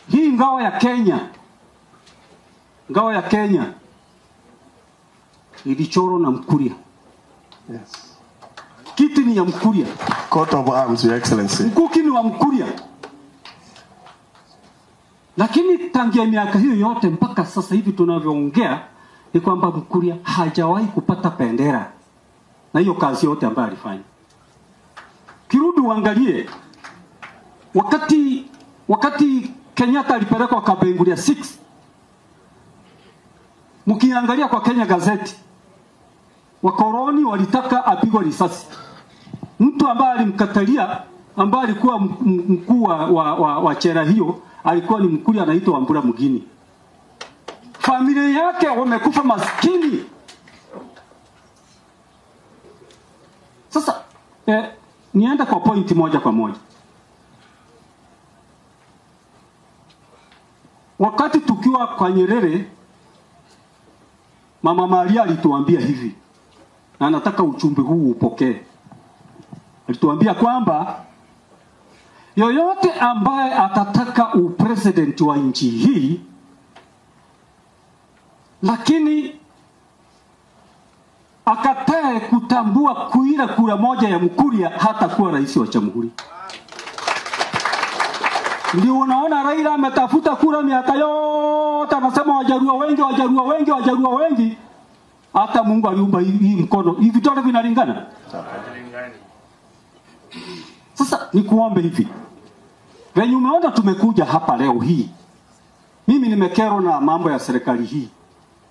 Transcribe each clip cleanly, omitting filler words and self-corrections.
Hii ngao ya Kenya, ngao ya Kenya ilichorwa na Mkuria. Yes. Kiti ni ya Mkuria. Coat of arms, Your Excellency. Mkuki ni wa Mkuria. Lakini tangia miaka hiyo yote mpaka sasa hivi tunavyoongea ni kwamba Mkuria hajawahi kupata bendera na hiyo kazi yote ambayo alifanya. Kirudi uangalie wakati Kenyatta alipelekwa Kapenguria 6, mkiangalia kwa Kenya Gazette, wakoloni walitaka apigwe risasi. Mtu ambaye alimkatalia, ambaye alikuwa mkuu wa chera hiyo, alikuwa ni Mkuria anaitwa Wambura Mugini. Familia yake wamekufa maskini. Sasa nienda kwa pointi moja kwa moja. Wakati tukiwa kwa Nyerere, Mama Maria alituambia hivi, na nataka uchumbi huu upokee. Alituambia kwamba yoyote ambaye atataka upresident wa nchi hii, lakini akatae kutambua kuira kura moja ya Mkuria, hata kuwa rais wa jamhuri. Ndio unaona Raila ametafuta kura miaka yote, anasema Wajaruo wengi, Wajaruo wengi, Wajaruo wengi. Hata Mungu aliumba hii mkono, hivi vidole vinalingana? Sasa nikuombe hivi, venye umeona tumekuja hapa leo hii, mimi nimekerwa na mambo ya serikali hii.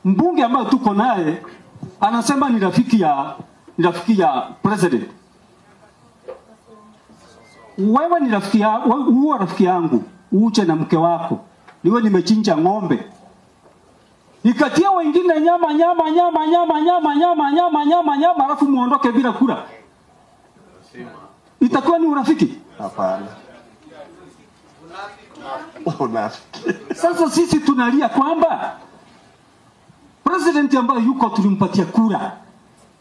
Mbunge ambaye tuko naye anasema ni rafiki ya president. Wewe ni rafiki ya, wewe rafiki yangu, uje na mke wako. Niwe nimechinja ng'ombe, nikatia wengine nyama nyama nyama nyama nyama nyama nyama nyama nyama, alafu muondoke bila kura. Itakuwa ni urafiki? Hapana. Unafiki. Sasa sisi tunalia kwamba president ambaye yuko tulimpatia kura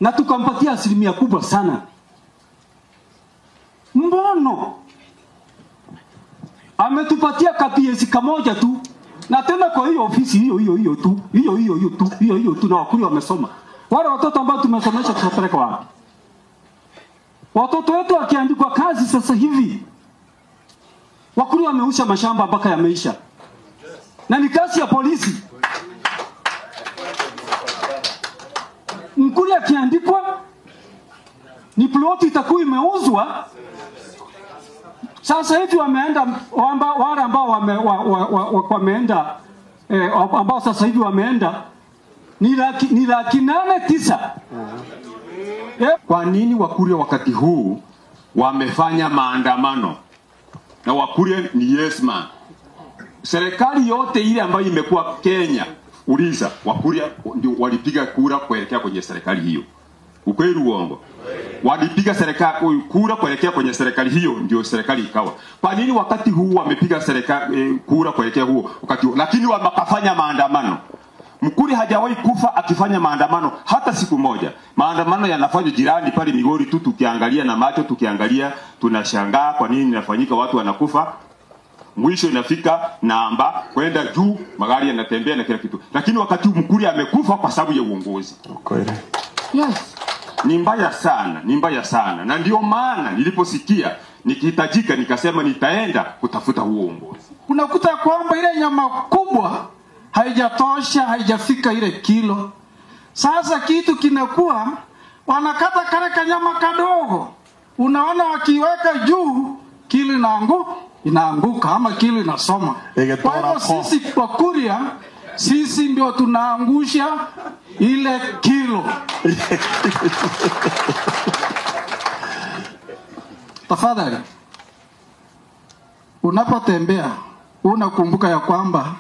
na tukampatia asilimia kubwa sana. Mbono ametupatia kapiesi kamoja tu, na tena kwa hiyo ofisi hiyo hiyo hiyo tu, hiyo hiyo hiyo tu, hiyo hiyo tu, na Wakuria wamesoma. Wale watoto ambao tumesomesha tutapeleka wapi? Watoto wetu wakiandikwa kazi sasa hivi, Wakuria wameusha mashamba mpaka yameisha, na ni kazi ya polisi. Mkuria akiandikwa ni ploti itakuwa imeuzwa. Sasa hivi wameenda wale ambao wameenda ambao sasa hivi wameenda ni 809,000. Kwa nini Wakuria wakati huu wamefanya maandamano? Na Wakuria ni yes man. Serikali yote ile ambayo imekuwa Kenya, uliza Wakuria ndio walipiga kura kuelekea kwenye serikali hiyo. Ukweli uongo? Walipiga serikali kura kuelekea kwenye serikali hiyo, ndio serikali ikawa. Kwa nini wakati huu wamepiga serikali kura kuelekea huo wakati huo, lakini wakafanya maandamano? Mkuria hajawahi kufa akifanya maandamano hata siku moja. Maandamano yanafanywa jirani pale Migori tu, tukiangalia na macho, tukiangalia tunashangaa kwa nini inafanyika, watu wanakufa. Mwisho inafika namba kwenda juu, magari yanatembea na kila kitu. Lakini wakati Mkuria amekufa kwa sababu ya uongozi. Kweli. Yes. Ni mbaya sana, ni mbaya sana. Na ndio maana niliposikia nikihitajika nikasema nitaenda kutafuta huo uongozi. Unakuta kwamba ile nyama kubwa haijatosha, haijafika ile kilo. Sasa kitu kinakuwa wanakata kale kanyama kadogo. Unaona wakiweka juu kilo inaanguka ama kilo inasoma. Kwa hivyo sisi Wakuria, sisi ndio tunaangusha ile kilo. Tafadhali, unapotembea unakumbuka ya kwamba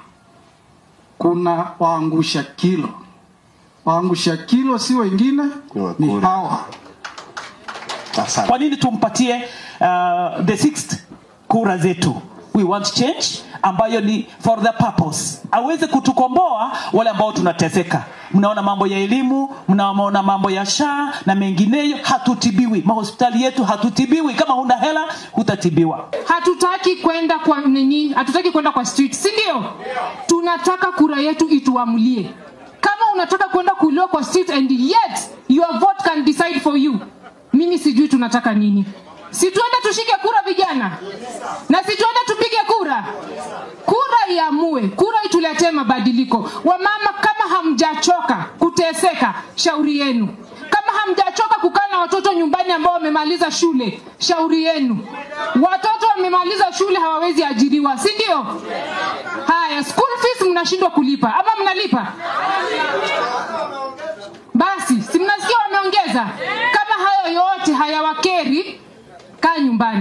kuna waangusha kilo. Waangusha kilo si wengine, ni hawa. Kwa nini tumpatie the sixth kura zetu? We want change ambayo ni for the purpose, aweze kutukomboa wale ambao tunateseka. Mnaona mambo ya elimu, mnaona mambo ya SHA na mengineyo, hatutibiwi. Mahospitali yetu hatutibiwi. Kama huna hela hutatibiwa. Hatutaki kwenda kwa nini? Hatutaki kwenda kwa street, si ndio? Tunataka kura yetu ituamulie. Kama unataka kwenda kuuliwa kwa street and yet your vote can decide for you, mimi sijui tunataka nini. Si tuende tushike kura vijana, na si tuende tupige kura. Kura iamue, kura ituletee mabadiliko. Wamama, kama hamjachoka kuteseka, shauri yenu. Kama hamjachoka kukaa na watoto nyumbani ambao wamemaliza shule, shauri yenu. Watoto wamemaliza shule hawawezi ajiriwa, si ndio? Haya, school fees mnashindwa kulipa ama mnalipa? Basi, si mnasikia wameongeza? Kama hayo yote hayawakeri, kaa nyumbani.